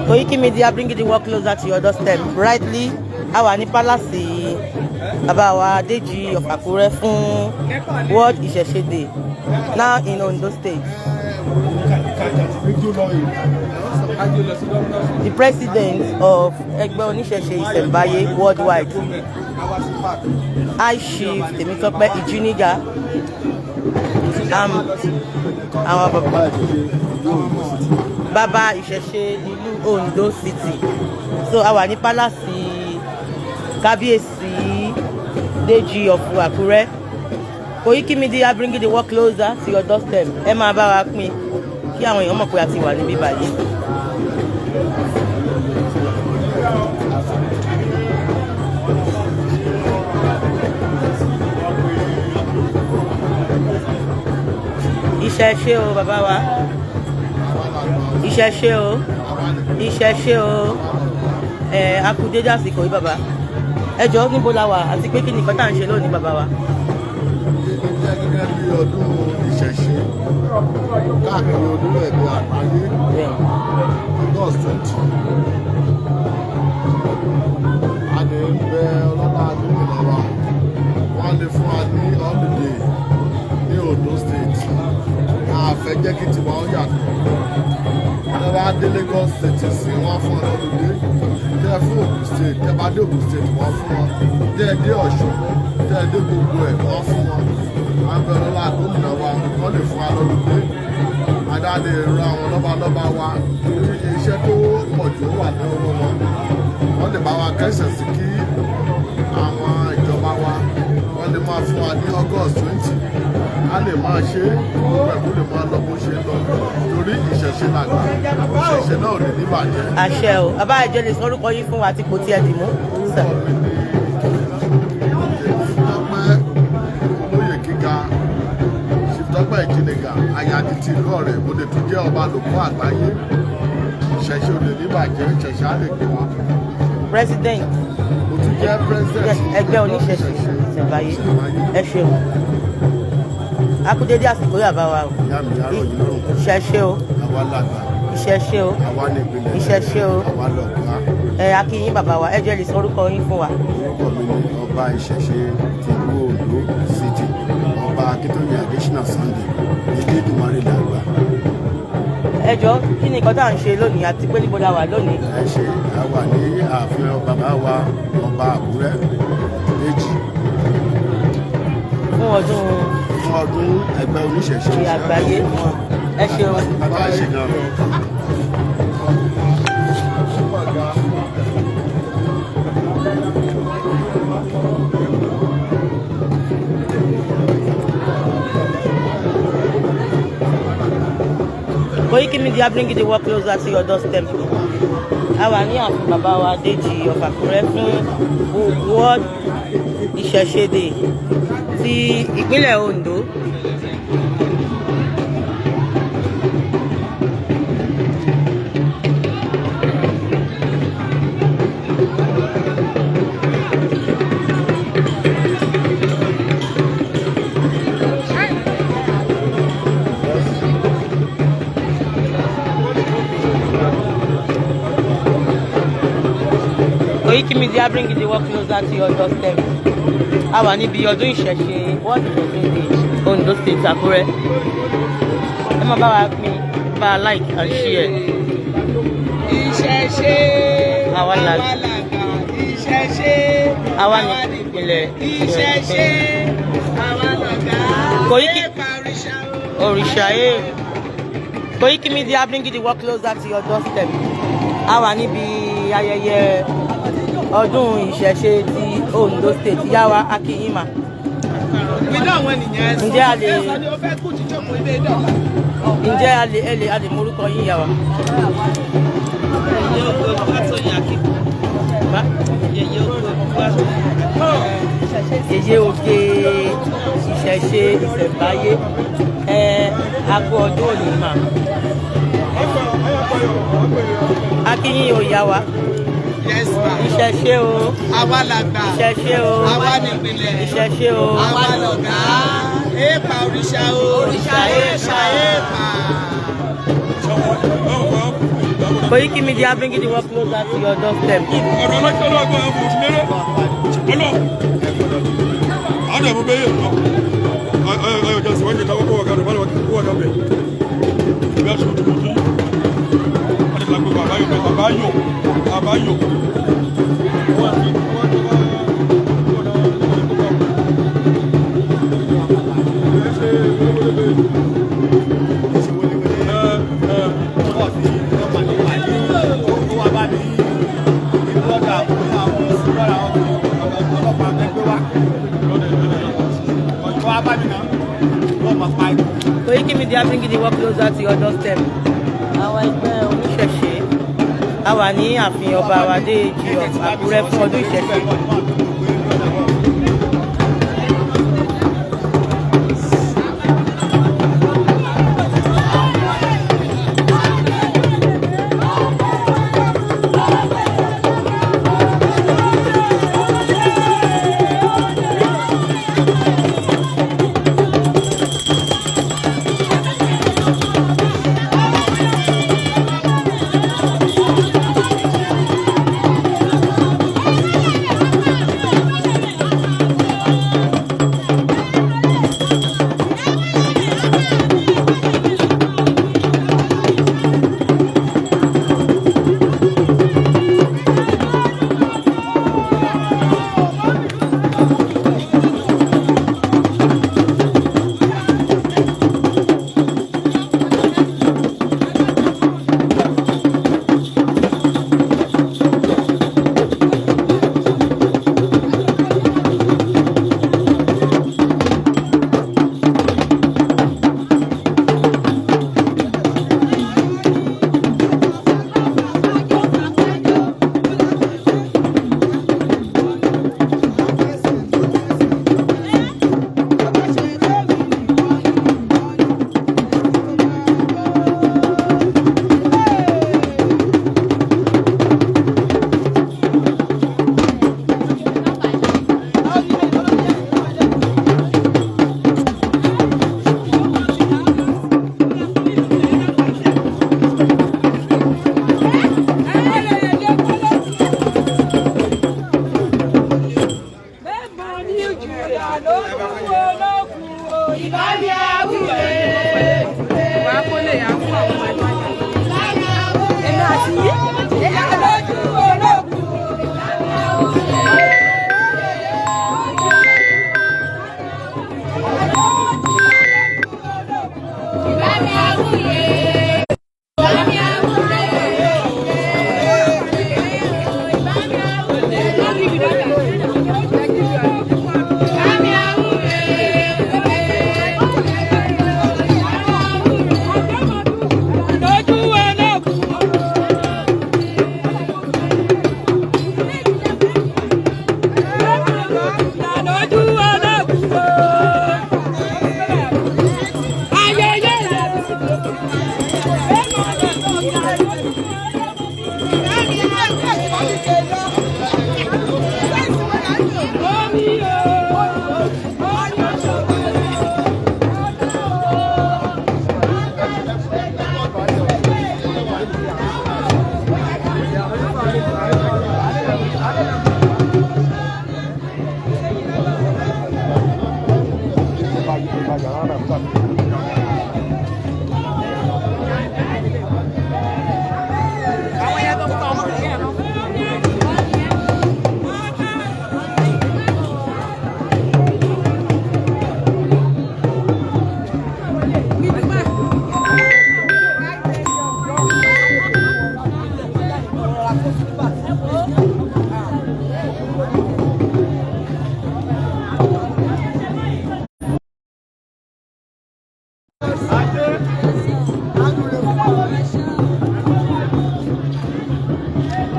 Koiki Media, bringing the world closer to your doorstep. Rightly, a wà ní palace bàbá wa Déjì of Àkúrẹ́ fún World Ìṣẹ̀ṣe Day, now in Ondo State. The president of Ẹgbẹ́ Oníṣẹ̀ṣe Ìṣẹ̀mbáyé worldwide, High Chief Temitope Ijiniga, àwọn bàbá ìṣẹ̀ṣe ìlú Ondo City. So a wà ní palace kábíyèsí Déjì of Àkúrẹ́. Koiki Media, bringing the world closer to your doorstep. Ẹ máa bá wa pín kí àwọn èèyàn mọ̀ pé a ti wà níbí báyìí. Ìṣẹ̀ṣe o, bàbá wa, ìṣẹ̀ṣe o, ìṣẹ̀ṣe o. Ẹ a kú dédé àsìkò yìí, bàbá. Ẹ jọ̀ọ́, níbo la wà àti pé kí ni nǹkan tá à ń ṣe lónìí, bàbá wa? Jẹ́ gẹ́gẹ́ bí ọdún ìṣẹ̀ṣe káàkiri orílẹ̀-èdè àgbáyé, August 20, a lè ń bẹ ọlọ́lá gómìnà wa, wọ́n lè fún wa ní holiday ní Ondo State. A fẹ́ jẹ́ kí tiwa ó yàtọ̀. Tẹ́ bá dé Lagos State sí, wọ́n fún ọ holiday. Tẹ́ fún Ogun State, tẹ́ bá dé Ogun State, wọ́n fún wọn. Tẹ́ dé Ọ̀ṣun, tẹ́ dé gbogbo ẹ̀, wọ́n fún wọn. À ń bẹ ọlọ́lá gómìnà wa, wọ́n lè fún wa holiday. Adá lè ran àwọn lọ́balọ́ba wa torí iṣẹ́ tó pọ̀ jù wà ní ọwọ́ wọn. Wọ́n lè bá wa kẹ́sẹ̀ sí kí àwọn ìjọba wa, wọ́n lè máa fún wa ní August 20, a lè máa ṣe é, gbogbo ẹ̀ kó lè máa lọ bó ṣe ń lọ, torí ìṣẹ̀ṣe làgbà, ìṣẹ̀ṣe náà ò lè ní bàjẹ́. Àṣẹ o. Bàbá, ìjọ lè sọ orúkọ yín fún wa àti ipò tí ẹ dì mú? Orúkọ mi ni Tọ́pẹ́ Olóyè Gíga, Chief Tọ́pẹ́ Ìjìnìgà, Ayádi ti ìlú Ọ̀rẹ́. Mo lè tún jẹ́ ọba lòkó àgbáyé. Ìṣẹ̀ṣe ò lè ní bàjẹ́, ìṣẹ̀ṣe á lè gbé wa. President Mo tún jẹ́ president ẹgbẹ́ oníṣẹ̀ṣe ìṣẹ̀mbáyé. Ẹ ṣeun, a kú dédé àsìkò yìí, bàbá wa o. Ìyá mi, yàrá yìí lọ́rùn. Ìṣẹ̀ṣe o. Àwa làgbà. Ìṣẹ̀ṣe o. Àwa ní ìpìlẹ̀. Ìṣẹ̀ṣe o. Àwa lọ̀gá. Ẹ a kí yín, bàbá wa. Ẹ jẹ́ lè sọ orúkọ yín fún wa. Orúkọ mi ni ọba ìṣẹ̀ṣe tìlú Ondo City, Ọba Akíntóyè Adésínà Sunday Elédùmarè làgbà. Ẹ jọ, kí ni nǹkan tá à ń ṣe lónìí àti pé níbo la wà lónìí? Ẹ ṣe, a wà ní ààfin bàbá wa, ọba Àkúrẹ́ Déjì, fún ọdún fún ọdún ẹgbẹ́ oníṣẹ̀ṣe ti àgbáyé. Ẹ ṣeun. Bàbá ṣe gan. Koiki Media, bringing the world closer to your doorstep. A wà ní ààfin bàbá wa Déjì of Àkúrẹ́ fún World Ìṣẹ̀ṣe Day ti ìpínlẹ̀ Ondo. Koiki Media, bringing the world closer to your doorstep. A wà níbi ọdún ìṣẹ̀ṣe, World Ìṣẹ̀ṣe Day, Ondo State, Àkúrẹ́. Ẹ máa bá wa pín, bá a like and share. Ìṣẹ̀ṣe. Àwa àwa làgbà ìṣẹ̀ṣe. Àwa ní ìpìlẹ̀. Ìṣẹ̀ṣe, àwa lọ̀gá. Èèpà òrìṣà o. Òrìṣà ẹ̀. Koiki Media, bringing the world closer to your doorstep. A wà níbi ayẹyẹ ọdún ìṣẹ̀ṣe ti Ondo State. Yá wa, a kí yín mà. Ǹjẹ́ a lè ẹ lè a lè morúkọ yín, yá wa? Yèyé Ogo Olúwatóyìn Akíkú. Má? Yèyé Ogo Olúwatóyìn. Yèyé Oge ìṣẹ̀ṣe ìṣẹ̀mbáyé, ẹ a kú ọdún òní mà. A kí yín o, ìyá wa. Yes ma. Ìṣẹ̀ṣe o. Àwa làgbà. Ìṣẹ̀ṣe o. Àwa nípìnlẹ̀. Ìṣẹ̀ṣe o. Àwa lọ̀gá. Èèpà òrìṣà o. Òrìṣà èèpà èèpà. Koiki Media bringing the work closer to your doorstep. Ọ̀rọ̀ ọlọ́jọ́ ọlọ́gbọ́n ẹ̀ fò lérè ọlọ́ àwọn ẹ̀mú bẹ́yẹ̀ lọ ọyọ̀ jẹ́ sọ wọ́n jẹ́ káwọ́ kọ́wọ́ kárọ̀ báwọn kọ́wọ́ kárọ̀ bẹ̀ bí a ṣe tó tó wọ́n ti lágbègbè àbáyọ̀ bẹ̀ àbáyọ̀ àbáyọ̀ wọ́n ti wọ́n ti wọ́n Koiki Media bringing the work closer to your doorstep. Àwọn ẹgbẹ́ oníṣẹ̀ṣe a wà ní ààfin ọba wa Déjì of Àkúrẹ́ fún ọdún ìṣẹ̀ṣe.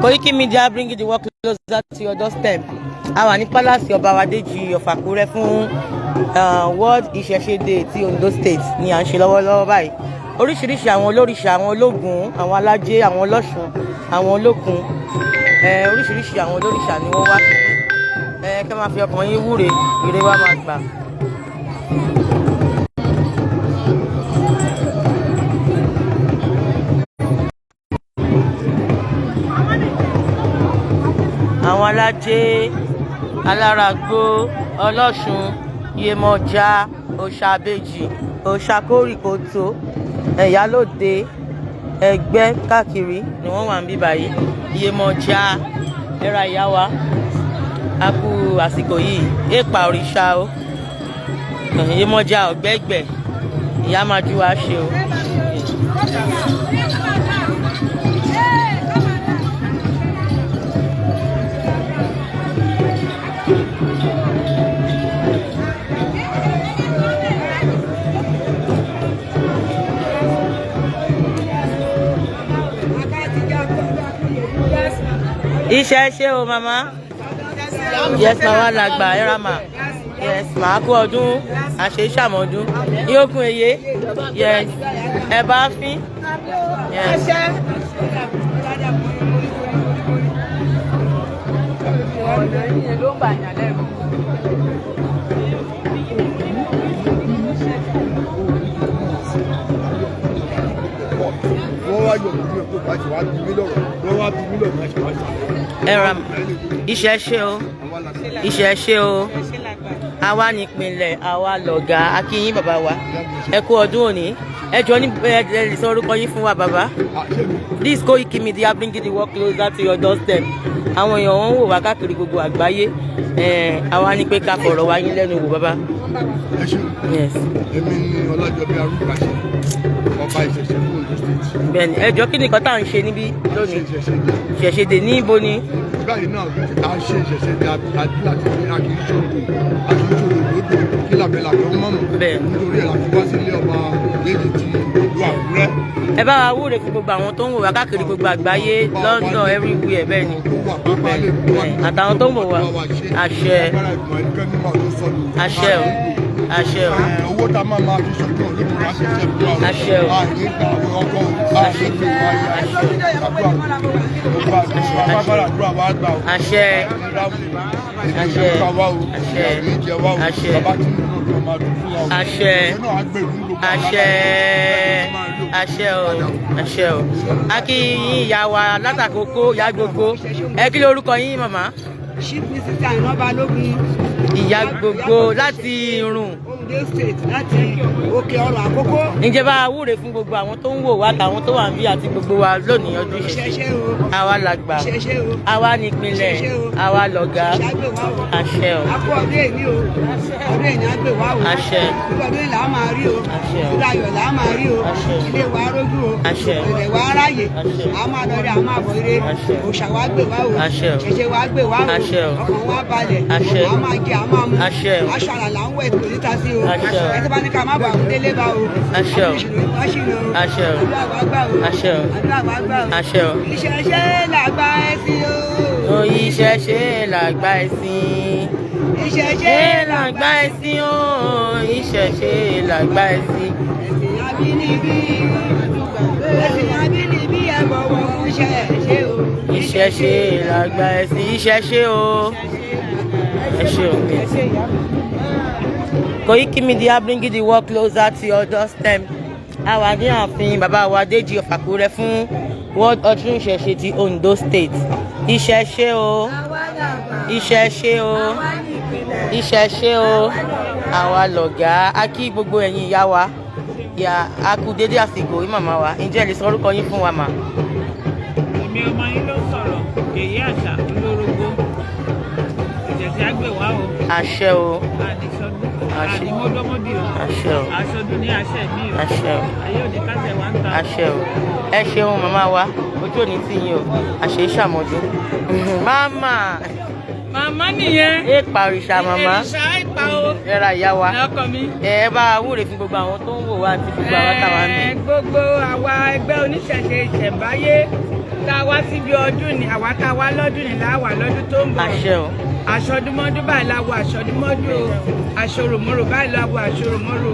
Koiki Media bringing the work closer to your doorstep. A wà ní palace ọba wa Déjì of Àkúrẹ́ fún World Ìṣẹ̀ṣe Day ti Ondo State ni à ń ṣe lọ́wọ́lọ́wọ́ báyìí. Oríṣiríṣi àwọn olóríṣà, àwọn ológun, àwọn alájẹ, àwọn ọlọ́ṣun, àwọn olókun, oríṣiríṣi àwọn olóríṣà ni wọ́n wá sí. Kẹ́ máa fi ọkàn yín wúre, ire wa máa gbà. Àwọn alájẹ, alárágbó, ọlọ́ṣun, Yemọja, òṣàbèjì, òṣàkórìkòtò, ẹ̀yálòde, ẹgbẹ́ káàkiri ni wọ́n wà ń bí báyìí. Yemọja, ẹ̀ra ìyá wa, a kú àsìkò yìí, èèpà òrìṣà o. Yemọja ọ̀gbẹ́gbẹ̀, ìyá máa ju wa ṣe o. Iṣẹ́ ṣé o, màmá? Yes, màmá làgbà, ẹ ra mà. Yes, màá kú ọdún, àṣẹ ṣàmọ́dún. Yókùn eye. Yes, ẹ bá fín. Yes. Wọ́n wá yọ̀ mí kó bá ṣe wá bí mí lọ́rọ̀, wọ́n wá bí mí lọ́rọ̀ bá ṣe wá ṣàlàyé. Ẹ ra mà. Iṣẹ́ ṣé o. Iṣẹ́ ṣé o. Àwa nípìnlẹ̀, àwa lọ̀gá. A kí yín, bàbá wa. Ẹ kú ọdún òní. Ẹ jọ ní ẹ lè sọ orúkọ yín fún wa, bàbá. This Koiki Media, bringing the work closer to your doorstep. Àwọn èèyàn wọn ń wò wá káàkiri gbogbo àgbáyé. Àwa ní pé ká fọ̀rọ̀ wá yín lẹ́nu wò, bàbá. Ẹ ṣeun. Yes. Èmi ni Ọlájọbí Arúgbàṣẹ, ọba ìṣẹ̀ṣẹ̀ fún Ondo State. Bẹ́ẹ̀ni, ẹ jọ, kí ni nǹkan tá à ń ṣe níbí Ṣe lónìí? ìṣẹ̀ṣẹ̀ dé. Ìṣẹ̀ṣe ní ibo ni? Báyìí náà, à ń ṣe ìṣẹ̀ṣẹ̀ dé àbí láti ní a kì í ṣòro, a kì í ṣòro lódò kí làbẹ̀làbẹ̀ ó mọ̀mọ́. Bẹ́ẹ̀. Nítorí ẹ̀ la fi wá sílé ọba Déjì ti ìlú Àkúrẹ́. Ẹ bá wa wúre fún gbogbo àwọn tó ń wò wá káàkiri gbogbo àgbáyé, London, everywhere, bẹ́ẹ̀ ni. Tó wà pápá lè Bẹ́ẹ̀ ni. Àtàwọn tó ń wò wá. Àṣẹ. Agbára ìgbìmọ̀ ẹnikẹ́ni máa tó sọnù. Àṣẹ o. Àṣẹ o. Owó tá a máa máa fi ṣọdún olódò wá sí iṣẹ́ fún wa o. Àṣẹ o. Àìní gbà àwọn ọkọ o, àìní gbà wá yá. Àdúrà àdúrà àdúrà wa gbà o. Àṣẹ. Àṣẹ. Àṣẹ. Àṣẹ. Àṣẹ. Àṣẹ. Àṣẹ o. Àṣẹ o. A kí yín, ìyá wa látàkókó, ìyá gbogbo. Ẹ kí lórúkọ yín, màmá? Chief Mrs. Àìná Balógun. Ìyá gbogbo láti Irun. Ondo State, láti Òkè Ọrọ̀ Àkókò. Ǹjẹ́ bá a wúre fún gbogbo àwọn tó ń wò wá, àtàwọn tó wà níbí àti gbogbo wa lónìí, ọdún ìṣẹ̀ṣe. Ìṣẹ̀ṣe o. Àwa làgbà. Ìṣẹ̀ṣe o. Àwa nípìnlẹ̀. Ìṣẹ̀ṣe o. Àwa lọ̀gá. Ìṣẹ̀ṣe á gbè wá o. Àṣẹ o. A kú ọdún èní o. Ọdún èní á gbè wá o. Àṣẹ. Gbogbo ọdún là á máa rí o. Àṣẹ o. Ilé ayọ̀ là á máa rí o. Àṣẹ. Ilé wa á rójú o. Àṣẹ. Ilẹ̀ wa á ráyè. Àṣẹ. A máa lọ rí, a máa bọ̀ ire. Àṣẹ. Òòṣà wa gbè wá o. Àṣẹ o. Ìṣẹ̀ṣe wa gbè wá o. Àṣẹ o. Ọkàn wa balẹ̀. Àṣẹ. A máa jẹ, a máa mu. Àṣẹ o. Aṣọ àlà là ń wẹ̀, kò ní ta sí o. Àṣẹ o. Ẹ tí bá ní ká má bàa délé bá o. Àṣẹ o. Àṣìlò. Àṣẹ o. Àdúrà wa gbà o. Àṣẹ o. Àdúrà wa gbà o. Àṣẹ o. Ìṣẹ̀ṣe làgbà ẹ̀sìn o. Ìṣẹ̀ṣe làgbà ẹ̀sìn. Ìṣẹ̀ṣe Ṣé làgbà ẹ̀sìn o. Ìṣẹ̀ṣe làgbà ẹ̀sìn. Ẹ̀sìn abínibí. Ẹ̀sìn abínibí, ẹ bọ̀wọ̀ fún ìṣẹ̀ṣe o. Ìṣẹ̀ṣe làgbà ẹ̀sìn. Ìṣẹ̀ṣe o. Ẹ ṣé o. Koiki Media, bringing the work closer to your doorstep. A wà ní ààfin bàbá wa Déjì of Àkúrẹ́ fún World Ọdún Ìṣẹ̀ṣe ti Ondo State. Ìṣẹ̀ṣe o. Ìṣẹ̀ṣe o. Ìṣẹ̀ṣe o. Àwa lọ̀gá. A kí gbogbo ẹ̀yin ìyá wa. Ìyá, a kú dédé àsìkò yìí, màmá wa. Ǹjẹ́ ẹ lè sọ orúkọ yín fún wa, mà? Èmi ọmọ yín ló sọ̀rọ̀, Yèyé Àṣà Olórógbó. Ìṣẹ̀ṣe á gbè wá o. Àṣẹ o. Àníṣọdún. Àṣẹ. Ànímọ́dọ́mọ́dì o. Àṣẹ o. Àṣọdún ní àṣẹ mi o. Àṣẹ o. Ayé òní kásẹ̀ wá ń ta. Àṣẹ o. Ẹ ṣeun, màmá wa. Ojú òní tì yín o. Àṣẹ ìṣàmọdún. Màmá. Màmá nìyẹn. Ẹ pa òrìṣà, màmá. Òrìṣà ìpa o. Ẹ ra ìyá wa. Ọkọ mi. Ẹ bá wa wúre fún gbogbo àwọn tó ń wò wá àti gbogbo àwọn táwa ń bí. Gbogbo àwa ẹgbẹ́ oníṣẹ̀ṣe ìṣẹ̀ǹbáyé tá a wá síbi ọdún ni, àwa tá a wá lọ́dún ni láwà lọ́dún tó ń bọ̀. Àṣẹ o. Aṣọdúnmọ́dún báyìí la wọ aṣọdúnmọ́dún o, aṣòròmọ́rò báyìí la wọ aṣòròmọ́rò,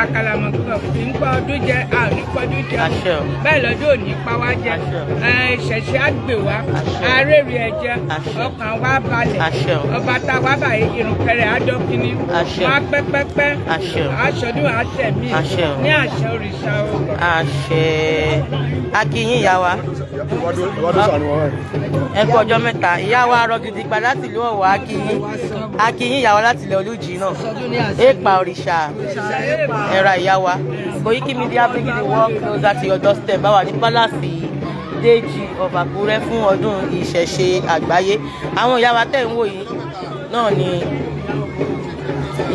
àkàlàmọ̀gbọ̀n kì í pa ọdún jẹ, àní pọ́dún jẹ. Àṣẹ o. Bẹ́ẹ̀ lọ́dún òní pa wá jẹ. Àṣẹ o. Ìṣẹ̀ṣe á gbè wá. Àṣẹ. Arére ẹ̀jẹ̀. Àṣẹ. Ọkàn wa balẹ̀. Àṣẹ o. Ọba tá a wá báyìí, irun kẹrẹ àdọ́kíní. Àṣẹ. Wá pẹ́pẹ́pẹ́. Àṣẹ o. Aṣọdún àṣẹ mi. Àṣẹ o. Ní àṣẹ òrìṣà o. Àṣẹ. A kí yín, ìyá wa. Ìwádìí sànù wọn báyìí. Ẹ kú ọjọ́ mẹ́ta. Ìyá wa rọ gidi pa láti ìlú Ọ̀wọ̀. Akínyín, akínyín ìyá wa láti ilẹ̀ Olújì náà. Èèpà òrìṣà ẹ̀ra ìyá wa. Koiki Media bringing the world closer to your doorstep. Báwa ní palace Déjì of Àkúrẹ́ fún ọdún ìṣẹ̀ṣe àgbáyé. Àwọn ìyá wa tẹ̀ ń wò yìí náà ni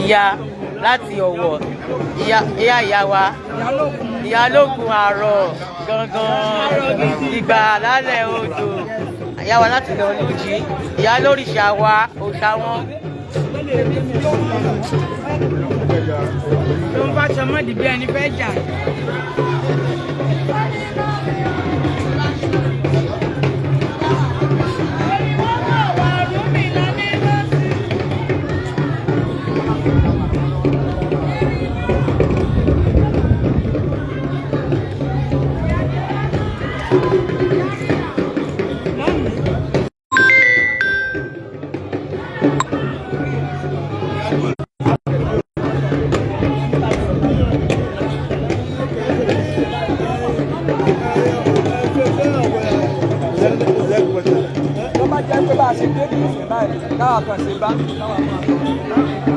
ìyá láti Ọ̀wọ̀, ìyá ìyá wa, ìyálógun àrọ̀ gangan ìgbà lálẹ́ odò, ìyá wa láti ilẹ̀ Olújì, ìyá lóríṣà wa, òòṣà wọn. Ló ń bá sọmọdì bí ẹni fẹ́ jà. Tó bá jẹ́ pé bá a ṣe dé ní ìsìn báyìí, káwa kan ṣe bá káwa kan.